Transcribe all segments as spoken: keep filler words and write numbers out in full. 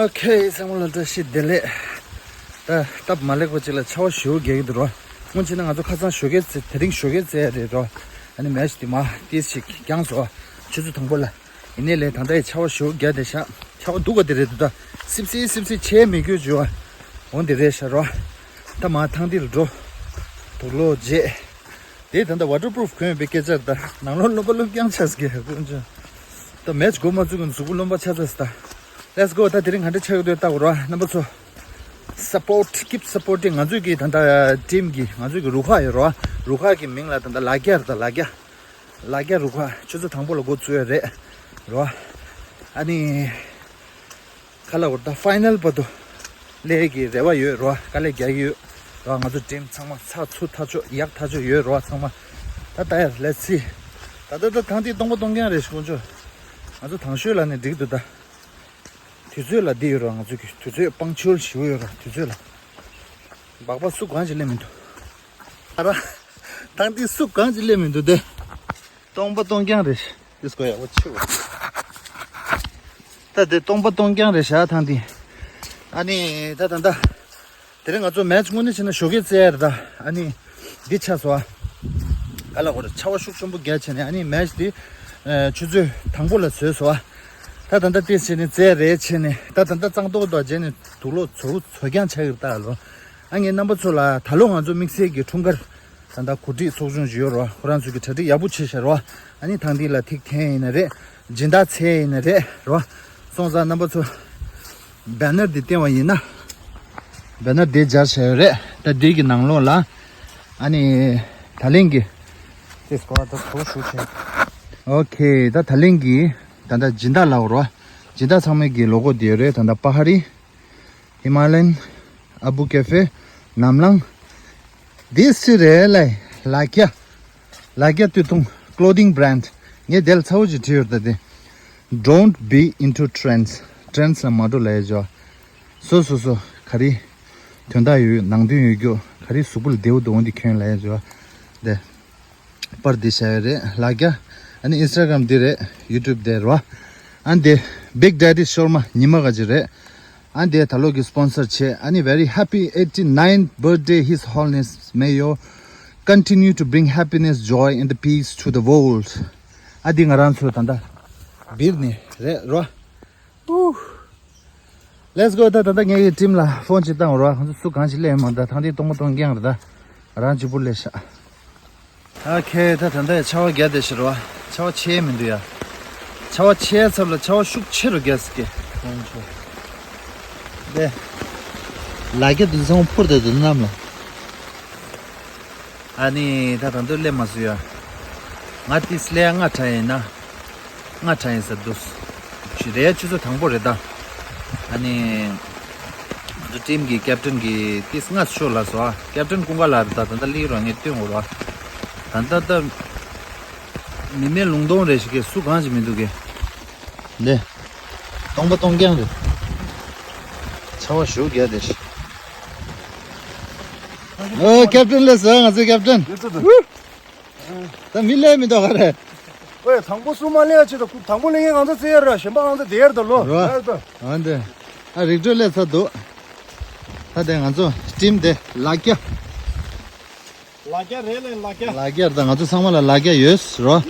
ཨོ་ཁེ། ཚང་མ་ལ་བཀྲ་ཤིས་བདེ་ལེགས། ད་སྟབས་མ་ལེགས་པ་ཅིག་ལ་ཆར་པ་ཞེ་པོ་རྒྱག་གི་འདུག་རོ། སྔོན་ཆད་ན་ང་ཚོ་ཁ་སང་ཞོགས་ཀས་རྩེ་དེ་རིང་ཞོགས་ཀས་རྩེ་ཡ་རེད་རོ། ཨ་ནི་མེ་ཆི་དེ་མ་ཏིས་ཞིག་བརྐྱངས་སོ། ཆུ་ཚོད་དང་པོ་ལ། ཡིན་ནའི་ལས་ད་ལྟ་ཡི་ཆར་པ་ཞེ་པོ་རྒྱག་བསྡད་ཤག་ཆར་པ་སྡུག་ག་དེ་རེད་འདུག་ད་སིབ་སིབ་སིབ་སིབ་ཆེ་མི་དགོས་བྱུང་བ། འོ་འདི་རེད་ཤག་རོ། ད་མ་ཐང་འདི་ལ་འགྲོ། དུག་ལོག་བརྗེ། དེ་ད་ལྟ་ཝ་ཊར་པུ་རུབ་གོན་པའི་སྐད་ཆ་རེད། ད་ནང་ལོགས་རློན་པ་རློན་རྐྱང་ཆགས་ཀྱི་ཀུན་ཅོ། ད་མེ་ཆི་འགོ་མ་བཙུགས་གོང་གཟུགས་པོ་རློན་པ་ཆགས་ཚར་སོང་ད། Let's go. ད་དེ་རིང་ག་འདྲ་ཆགས་ཀྱི་འདུག་ལྟ་དགོས་རོ་རྣམ་པ་ཚོ། Support, keep supporting. ང་ཚོའི་གི་ད་ལྟ་ཊིམ་གི་ང་ཚོའི་གི་རུ་ཁག་ཡོད་རོ། རུ་ཁག་གི་མིང་ལ་ད་ལྟ་ལ་རྒྱ་རེད། ད་ལ་རྒྱ། ལ་རྒྱ་རུ་ཁག་ཆུ་ཚོད་དང་པོ་ལ་འགོ་བཙུགས་ཡོད་རེད་རོ། ཨ་ནི། ཁ་ལ་བར་ད་ཕའི་ནལ་བར་དུ་སླེབས་ཀྱི་རེ་བ་ཡོད་རོ། དཀའ་ལས་རྒྱག་གི་ཡོད་རོ། ང་ཚོ་ཊིམ་ཚང་མ་ཚགས་ཚུད་ཐག་ཆོད་ཡག་ཐག་ཆོད་ཡོད་རོ་ཚང་མ། ད་ད་ཡར་let's see. ད་ད་ད་ཐང་འདི་སྟོང་པ་སྟོང་རྐྱང་རེད་ཞུ་ཆོག་ང་ཚོ་དང་ཤོས་ལ་ནི་འགྲིག་འདུག་ད་དུས་ཚོད་ལ་འདི་ཡོད་རོ། ང་ཚོ་གི་དུས་ཚོད་པང་ཆུལ་ཞིག་ཡོད་རོ། དུས་ཚོད་ལ་སྦག་སྦག་སུ་གང་ཞིག་སླེབས་མི་འདུག་ཨ་ར། ཐང་འདི་སུ་གང་ཞིག་སླེབས་མི་འདུག་སྟེ། སྟོང་པ་སྟོང་རྐྱང་རེད། འདི་སྐོར་ཡག་པོ་ཆེ་བ། ད་དེ་སྟོང་པ་སྟོང་རྐྱང་རེད་ཤག་ཐང་འདི། ཨ་ནི་ད་ད་ད། དེ་རིང་ང་ཚོ་མེ་ཆི་དངོས་གནས་བྱས་ན་ཞོགས་ཀས་རྩེ་ཡ་རེད་ད། ཨ་ནི་འདི་ཆགས་སོང་ཨ། ག་ལ་གོ་རེད། ཆར་པ་ཤུགས་ཆེན་པོ་རྒྱག་བྱས་ནས་ཨ་ནི་མེ་ཆི་འདི་ཆུ་ཚོད་དང་པོ་ལ་བཟོས་སོང་ཨ། ད་ད་ད་ཏིས་བྱས་ནས་རྩེ་རེད་བྱས་ནས་ད་ད་ད་གཙང་ཏོག་ཏོ་བྱས་ནས་དུག་ལོག་ཚོ་ཚོ་རྐྱང་ཆགས་ཀྱི་རེད་ད་ལོ། ཨ་ངས་རྣམ་པ་ཚོ་ལ་ད་ལོ་ང་ཚོ་དམིགས་བསལ་གྱི་འཁྲུངས་སྐར། ད་ལྟ་གོ་སྒྲིག་ཚོགས་ཆུང་ཞིག་ཡོད་རོ། ཁོ་རང་ཚོས་ཀྱི་གྲ་སྒྲིག་ཡག་པོ་བྱས་ཤག་རོ། ཨ་ནི་ཐང་འདི་ལ་ཐིག་འཐེན་ཡིན་ན་རེད། སྦྱིན་བདག་འཚོལ་ཡིན་ན་རེད་རོ། སོང་ཙང་རྣམ་པ་ཚོ་བེ་ནར་འདི་བསྟན་པ་ཡིན་ན། བེ་ནར་འདི་སྦྱར་བྱས་ཡོད་རེད། ད་འདི་གི་ནང་ལོགས་ལ་ཨ་ནི་ད་ལན་གྱི་དེ་སྐོར་ད་ཚོ་ཞུ་བྱས། ཨོ་ཁེ། ད་ད་ལན་གྱི་ད་ལྟ་སྦྱིན་བདག་ལབ་རོ། སྦྱིན་བདག་ཚང་མའི་གི་ལོ་གོ་འདི་ཡོད་རེད། ད་ལྟ་པ་ཧ་རི། ཧི་མ་ལ་ཡན། ཨ་བུ་ཀེ་ཧྥེ། ནམ་ལངས། འདི་སུ་རེད་ལ། ལ་རྒྱ། ལ་རྒྱ་སྟོད་ཐུང་། clothing brand. ངས་དེ་ལ་ཚ་བོ་ཅིག་བྲིས་ཡོད་ད་དེ། Don't be into trends. ཊྲེན་ཌི་ལ་མ་འགྲོ་ལབ་ཡ་ཅོ། སོ་སོ་སོ་ག་རེ། དོན་དག་ཡོད་ནང་དོན་ཡོད་རྒྱུ་ག་རེ་གཟུགས་པོ་ལ་བདེ་བོ་འདུག་འོན་ཏེ་ཁྱོད་ལབ་ཡ་ཅོ། དེ། པར་འདི་བྱ་ཡ་རེད་ལ་རྒྱ། ཨ་ནི་ཨིན་སི་ཊ་གྷ་རམ་འདི་རེད། ཡུ་ཊུབ་འདི་རེད་བ། ཨ་འདི་Big Daddy Shorma ཉི་མ་ག་ཅི་རེད། ཨ་འདི་ད་ལོ་གི་སི་པོན་སར་བྱས། ཨ་ནི་very happy eighty-ninth birthday His Holiness, may you continue to bring happiness, joy and the peace to the world. ཨ་འདི་ང་རང་ཚོ་ད་ལྟ་བིར་ནས་རེད་རོ། ཨུ། Let's go. ད་ད་ལྟ་ངའི་ཊིམ་ལ་ཕོན་ཅིག་བཏང་རོགས། ང་ཚོ་སུ་གང་ཞིག་སླེབས་མ་ད་ཐང་འདི་སྟོང་པ་སྟོང་རྐྱང་རེད་ད། ང་རང་གཅིག་པུ་སླེབས་ཤག་ཨ་ཁེ། ད་ད་ལྟ་ཡ་ཆར་པ་རྒྱག་བསྡད་ཤག་རོ། ཆར་པ་ཆེ་མི་འདུག་ཡ། ཆར་པ་ཆེ་ཚབ་ལ་ཆར་པ་ཤུགས་ཆེ་རུ་རྒྱག་སྲིད་ཀྱི། ཁོང་ཚོ། དེ། ལ་རྒྱ་དུ་སོང་འཕུར་བསྡད་འདུག་གནམ་ལ། ཨ་ནི་ད་ད་དུང་སླེབས་མ་སོང་ཡ། ང་ཏིས་སླེབས་ཡ་སྔ་དྲགས་ཡིན་ན། སྔ་དྲགས་ཡིན་ཟེར་འདུག་ཞི་རེད་ཆུ་ཚོད་དང་པོ་རེད་ད། ཨ་ནི། ང་ཚོ་ཊིམ་གི་ཀེབ་ཊན་གི་ཏིས་སྔ་ཤོས་ལ་སོ་ཨ། ཀེབ་ཊན་ཀུན་དགའ་ལགས་རེད་ད། ད་ལྟ་སླེབས་རོགས་ངས་སྟོན་དགོས་རོགས། ད་ལྟ་ད། མི་མེད་ལུང་སྟོང་རེད་ཞིག་གི་སུ་གང་ཞིག་མི་འདུག་གི། འདི། སྟོང་པ་སྟོང་རྐྱང་རེད། ཆར་པ་ཞེ་པོ་རྒྱག་བསྡད་ཤག་ཨོ་ཀེབ་ཊན་སླེབས་སོང་ང་ཚོའི་ཀེབ་ཊན། ད་མི་སླེབས་མི་འདུག་ག་རེད། ཨོའི་དང་པོ་སུ་མ་སླེབས་ཡ་ཆེད་དུ་དང་པོ་སླེབས་མཁན་ང་ཚོ་རྩེ་ཡ་ར་གཞན་པ་ང་ཚོ་བསྡད་ཡ་ར་ད་ལོ། རོ། ཡ་ད། ཨ་འདི། ཨ་རིག་གྲོལ་སླེབས་ཚར་འདུག་ད་དེ་ང་ཚོ་ཊིམ་དེ་ལ་རྒྱ། ལ་རྒྱ་རེད་ལེ་ལ་རྒྱ། ལ་རྒྱ་ད་ང་ཚོ་ཚང་མ་ལ་ལ་རྒྱ་ཡོད་རོ།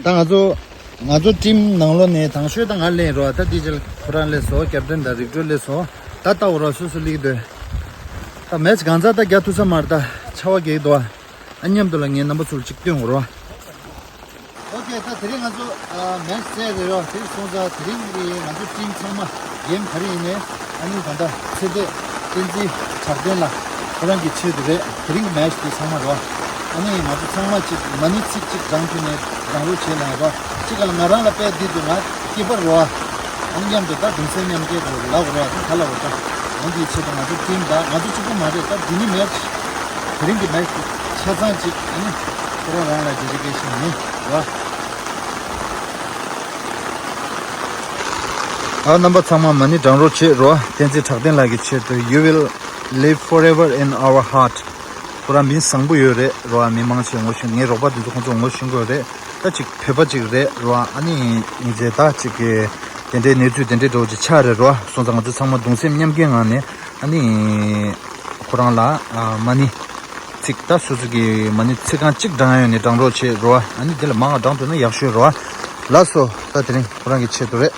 ད་ང་ཚོ་ང་ཚོ་ཊིམ་ནང་ལོགས་ནས་དང་ཤོས་ད་ང་སླེབས་རོ། ད་དེ་རྗེས་ཁོ་རང་སླེབས་སོང་ཀེབ་ཊན་དང་རིག་གྲོལ་སླེབས་སོང་། ད་ལྟ་འོ་རོ་སོ་སོ་སླེབས་འདུག་ད་མེ་ཆི་གང་ཚ་ད་རྒྱག་ཐུབ་ས་མ་རེད་ད་ཆར་པ་རྒྱག་གི་འདུག་ཨ་མཉམ་དུ་ལ་ངས་རྣམ་པ་ཚོར་གཅིག་སྟོན་འོ་རོ། ཨོ་ཁེ། ད་དེ་རིང་ང་ཚོ་ཨ་མེ་ཆི་རྩེ་རེད་རོ། དེ་སོང་ཙང་དེ་རིང་གི་ང་ཚོ་ཊིམ་ཚང་མ་གེམ་ག་རེ་ཡིན་ནའི་ཨ་ནི་ད་ལྟ་ཚེ་འདས་བསྟན་འཛིན་གྲགས་ལྡན་ལགས་ཁོ་རང་གི་ཆེད་དུ་རེད། དེ་རིང་གི་མེ་ཆི་དེ་ཚང་མ་རོ། ཨ་ནི་ང་ཚོ་ཚང་མ་གཅིག་མ་ཎི་ཚིག་གཅིག་བགྲང་ཐུབ་ནས་བགྲང་རོགས་བྱེད་ལ་ཡིན་རོ། གཅིག་ག་ལ་ང་རང་ལ་དཔེ་འདི་འདུག་ང་སྐྱེས་པར་རོ། ཨ་ནི་མཉམ་དུ་ད་གདུང་སེམས་མཉམ་སྐྱེད་དུ་ལབ་རོ། ད་ག་ལ་རོ་ད། ང་འདིའི་ཆེད་དུ་ང་ཚོ་ཊིམ་དང་ང་ཚོ་གཅིག་པུ་མ་རེད། ད་འདི་ནི་མེ་ཆི་དེ་རིང་གི་མེ་ཆི་ཆ་ཚང་གཅིག་ཨ་ནི་ཁོ་རང་རང་ལ་ཌེ་ཌི་ཀེ་ཤན་ཡིན་རོ། ཨ་རྣམ་པ་ཚང་མ་མ་ཎི་བགྲང་རོགས་བྱེད་རོ། བསྟན་འཛིན་གྲགས་ལྡན་ལགས་ཀྱི་ཆེད་དུ། You will live forever in our heart. ཁོ་རང་མི་བཟང་པོ་ཡོད་རེད་རོ། མི་མང་ཆེ་ངོ་ཤེས། ངའི་རོགས་པ་འདི་ཚོ་ཁོང་ཚོ་ངོ་ཤེས་ཀྱི་ཡོད་རེད། ད་ཅིག་བོད་པ་ཅིག་རེད་རོ། ཨ་ནི་ཡིན་ཚེ་ད་ཅིག་གི་ དེ་འདྲའི་གནས་ཚུལ་དེ་འདྲའི་འགྲོ་གི་ཆགས་རེད་རོ། སོང་ཙང་ང་ཚོ་ཚང་མ་གདུང་སེམས་མཉམ་སྐྱེད་ངང་ནས་ཨ་ནི་ཁོ་རང་ལ་ཨ་མ་ཎི་ཚིག་ད་སོ་སོ་གི་མ་ཎི་ཚིག་རྐང་གཅིག་བགྲང་ཡ་ཡོད་ནས་བགྲང་རོགས་བྱེད་རོ། ཨ་ནི་དེ་ལ་མང་བ་བགྲང་ཐུབ་ན་ཡག་ཤོས་རོ། ལགས་སོ། ད་དེ་རིང་ཁོ་རང་གི་ཆེད་དུ་རེད།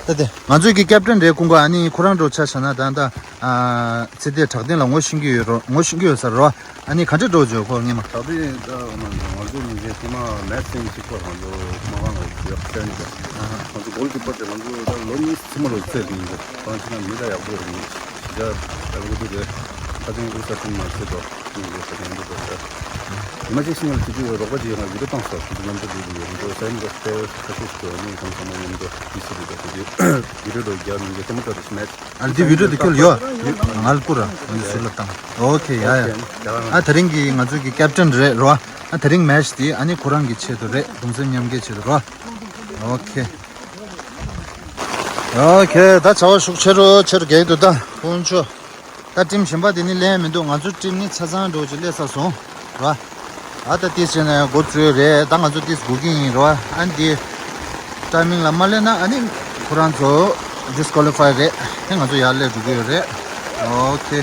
ད་དེ་ང་ཚོའི་གི་ཀེབ་ཊན་རེད། ཀུན་དགའ། ཨ་ནི་ཁོ་རང་འགྲོ་ཆ་བཞག་ན་ད་ད་ཨ་ཚེ་འདས་དྲག་ལྡན་ལ་ངོ་ཤེས་ཀྱི་ཡོད་རོ། ངོ་ཤེས་ཀྱི་ཡོད་ས་རོ། ཨ་ནི་ག་འདྲ་འགྲོ་བྱོས་ཁོ་ངེས་མ། ད་དེ་ད་ང་ཚོ་ཉིན་མཚན་ཐེངས་མ་མེ་ཊི་ཐེངས་གཅིག་པ་ང་ཚོ་མ་ལང་ལ་ཡག་ཤོས་ནི་ད། ང་ཚོ་གོལ་ཀི་པར་དེ་ང་ཚོ་ད་ལོ་གཉིས་ཚིག་མ་ལོ་ཚད་དེ་ཡིན་ད། གང་ཅི་ན་མི་ད་ཡག་པོ་རེད། ཇ་ཡག་པོ་འདུག་དེ་ཁ་སང་ཨུ་ས་ཐུང་མ་ཚད་དོ་ཡིན་དེ་ཁ་སང་འདུག་དོ་ད། ཉི་མ་གཅིག་ཤིང་ལ་དེ་དུས་རོགས་པ་ཅིག་ཡང་བི་ཌིའོ་བཏང་ས་ཁོ་ཚོ་མཉམ་དུ་འདུག་དེ་ཡོད་འགྲོ་ས་ཡིན་ད། ཁ་ཁ་ཤས་ཤིག་དོ་ནི་གང་ཚང་མ་མཉམ་དུ་དེ་སུ་རེད་ད། དེ་དུས་བི་ཌིའོ་དོ་རྒྱག་མི་འདུག་དེ་མོ་ད་དེ་མེད། ཨ་འདི་བི་ཌིའོ་དེ་ཁྱོད་ཡོད། ང་ལ་བསྐུར་ར། ང་ཚོ་ཟུར་ལ་བཏང་། ཨོ་ཁེ། ཡ་ཡ། ཨ་དེ་རིང་གི་ང་ཚོ་གི་ཀེབ་ཊན་རེད་རོ། ཨ་དེ་རིང་མེ་ཆི་དེ་ཨ་ནི་ཁོ་རང་གི་ཆེད་དུ་རེད། གདུང་སེམས་མཉམ་སྐྱེད་ཆེད་དུ་རོ། ཨོ་ཁེ། ཨོ་ཁེ། ད་བྱ་བ་ཤུགས་ཆེ་རུ་ཆེ་རུ་རྒྱག་གི་འདུག་ད་ཀུན་སྤྱོད། ད་ཊིམ་གཞན་པ་དེ་ནི་ལེན་མི་འདུག་ང་ཚོ་ཊིམ་ནི་ཆ་ཚང་འགྲོ་ཅིག་སླེབས་ཚར་སོང་རོ། ཨ་ད་ཏིས་བྱས་ནས་འགོ་བཙུགས་རེད། ད་ང་ཚོ་ཏིས་སྒུག་གི་ཡིན་རོ། ཨ་འདི་ཊའི་མིང་ལ་མ་སླེབས་ན་ཨ་ནི་ཁོ་རང་ཚོ་ཌི་སི་ཀོ་ལི་ཕའི་རེད། དེ་ང་ཚོ་ཡར་སླེབས་འགྲོ་གི་ཡོད་རེད། ཨོ་ཁེ།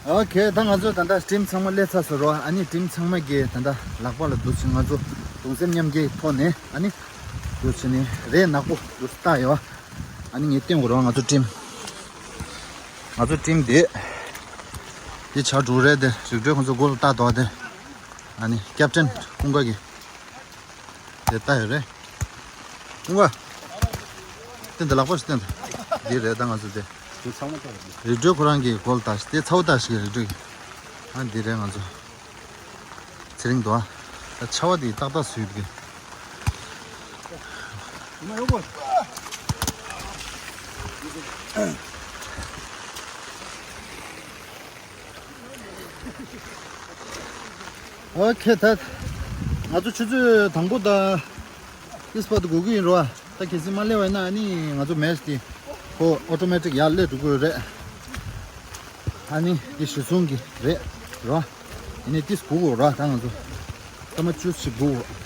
ཨོ་ཁེ། ད་ང་ཚོ་ད་ལྟ་ཊིམ་ཚང་མ་སླེབས་ཚར་སོང་རོ། ཨ་ནི་ཊིམ་ཚང་མ་གི་ད་ལྟ་ལག་པ་ལ་འདུག་སེ་ང་ཚོ་གདུང་སེམས་མཉམ་སྐྱེད་ཐོག་ནས་ཨ་ནི་འདུག་སེ་ནི་རས་ནག་པོ་འདུག་སེ་བཏགས་ཡོད། ཨ་ནི་ངས་བསྟན་དགོས་རོ། ང་ཚོ་ཊིམ། ང་ཚོ་ཊིམ་འདི། འདི་བྱ་འགྲོ་རེད་དེ། རིག་གྲོལ་ཁོང་ཚོ་མགོ་ལ་བཏགས་འདུག་དེ། ཨ་ནི་ཀེབ་ཊན་ཀུན་དགའ་གི་དེ་བཏགས་ཡོད་རེད། ཀུན་དགའ། བསྟན་དེ་ལག་པ་ཞིག་བསྟན་དེ། འདི་རེད་ད་ང་ཚོ་དེ། འདི་ཚང་མ་བཏགས་རེད། རིག་གྲོལ་ཁོ་རང་གི་མགོ་ལ་བཏགས་ཤིག་དེ་ཚ་བོ་བཏགས་ཤིག་རིག་གྲོལ་གི། ཨ་འདི་རེད་ང་ཚོ། ཚེ་རིང་དོ། ད་ཆར་པ་དེ་ཏག་ཏག་བཟོས་འདུག་ཨོ་ཁེ། ད་ང་ཚོ་ཆུ་ཚོད་དང་པོ་དང་ཏིས་བར་དུ་སྒུག་གི་ཡིན་རོ། ད་གལ་སྲིད་མ་སླེབས་པ་ཡིན་ན་ཨ་ནི་ང་ཚོ་མེ་ཆི་དེ་ཁོ་ཨོ་ཊོ་མེ་ཊིག་ཡར་སླེབས་འགྲོ་གི་ཡོད་རེད། ཨ་ནི་དེ་གཞི་བཟུང་གི་རེད་རོ། ཡིན་ནའི་ཏིས་སྒུག་དགོས་རོ། ད་ང་ཚོ་སྐར་མ་བཅུ་ཞིག་སྒུག་དགོས།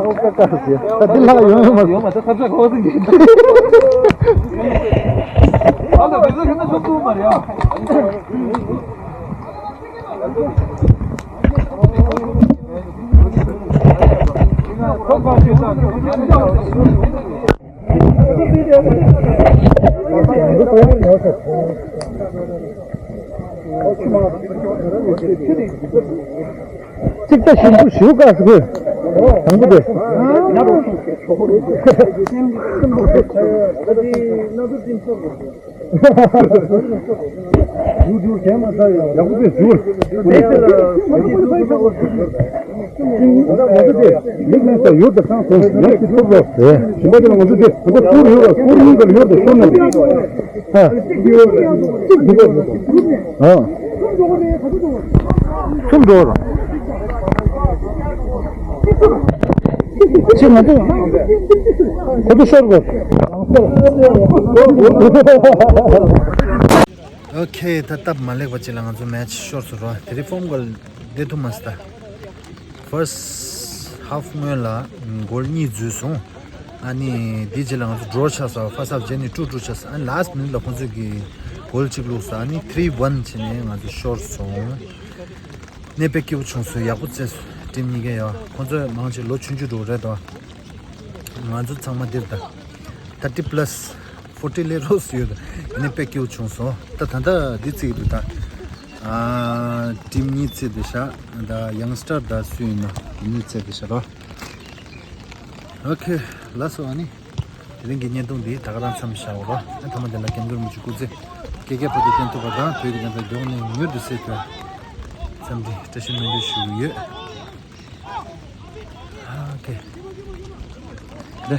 ད་འདི་ལྷག་ཡོང་ཡོང་མ་སོང་། ཡོང་མ་སོང་། ཁ་ཚ་ཁོ་ཚོ་གི། ཨ་ལ་དེ་ཚོ་ཁ་ན་ཤོག་ཐུག་མ་རེད་ཨ། གཅིག་ད་ཞིམ་པོ་ཞིམ་དཀའ་སི་གོ། དང་པོ་དེ། ཡུ་ཊུབ་གན་མ་ས་ཡོད། ཡག་པོ་དེ་ཞུ། ང་ཚོ་དེ་མིག་ནས་ས་ཡོད་དེ་སང་སོང་ཡང་ཅི་ཐུབ་རོགས། ཞིམ་པོ་དེ་ལ་ང་ཚོ་དེ་ང་ཚོ་སྐོར་ཡོད་ར། སྐོར་ཡིན་ག་ལ་ཡོད་དེ་སྐོར་ན་དེ། ཨ། གཅིག་འགྲོ་ར། ཨ། གསུམ་འགྲོ་ར། ཅི་ང་ཚོ་ཁོ་ཚོ་ཤོར་དགོས། ཨོ་ཁེ། ད་སྟབས་མ་ལེགས་པ་ཅིག་ལ་ང་ཚོ་མེ་ཆི་ཤོར་སོང་ར། དེ་རིང་ཕོམ་ག་ལ་བསྡད་ཐུབ་མ་སོང་ད། ཕར་སི་ཊི་ཧབ་སྔོན་ལ་གོལ་གཉིས་འཛུལ་སོང་། ཨ་ནི་དེའི་རྗེས་ལ་ང་ཚོ་ཌོ་རོ་ཆགས་སོང་། ཕར་སི་ཊི་ཧབ་རྗེས་ནས་ཊུ་ཊུ་ཆགས་སོང་། ཨ་ནི་ལཱ་སི་ཊི་མི་ནིཊ་ལ་ཁོང་ཚོས་ཀྱི་གོལ་གཅིག་བླུགས་སོང་། ཨ་ནི་ཐི་རི་ཝན་བྱས་ནས་ང་ཚོ་ཤོར་སོང་། གནས་དཔེ་སྐྱིད་པོ་བྱུང་སོང་། ཡག་པོ་རྩེས་སོང་། ཊིམ་གཉིས་ཀ་ཡ། ཁོང་ཚོ་མང་ཆེ་ལོ་ཆུང་ཆུང་འགྲོ་རེད་དོ། ང་ཚོ་ཚང་མ་འདིར་ད་ཐར་ཊི་པ་ལ་སི་ཕོར་ཊི་ལས་རོགས་སུ་ཡོད་དོ། ཡིན་ནའི་དཔེ་སྐྱིད་པོ་བྱུང་སོང་། ད་ད་ལྟ་འདི་བརྩི་གི་འདུག་ད། ཨ། ཊིམ་གཉིས་བརྩི་བསྡད་ཤག་ད་ཡང་སི་ཊར་ད་སུ་ཡིན་ན་དེ་གཉིས་བརྩི་བསྡད་ཤག་རོ། ཨོ་ཁེ། ལགས་སོ། ཨ་ནི། གླིང་གི་བརྙན་ཐུང་འདི་ད་ག་རང་མཚམས་བཞག་པ་རེད། ཐ་མ་དེ་ལ་སྐྱབས་མགོན་རིན་པོ་ཆེ་སྐུ་ཚེ་བསྐལ་བརྒྱར་བར་དུ་བརྟན་ཐུབ་པ་དང་བོད་ཀྱི་བདེན་མཐའ་མགྱོགས་ནས་མྱུར་དུ་གསལ་ཐུབ་པའི་འཚམས་འདྲི་བཀྲ་ཤིས་སྨོན་འདུན་ཞུ་གི་ཡོད། ཨ་ཀེ། ལེ།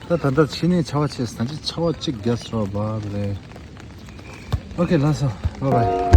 ད་ད་ལྟ་ཕྱི་ནས་ཆར་པ་ཆེ་ས་ཅིག་ཆར་པ་གཅིག་བརྒྱབ་སོང་བ་རེད། ཨོ་ཀེ་ལགས་སོ། བཱའི་བཱའི།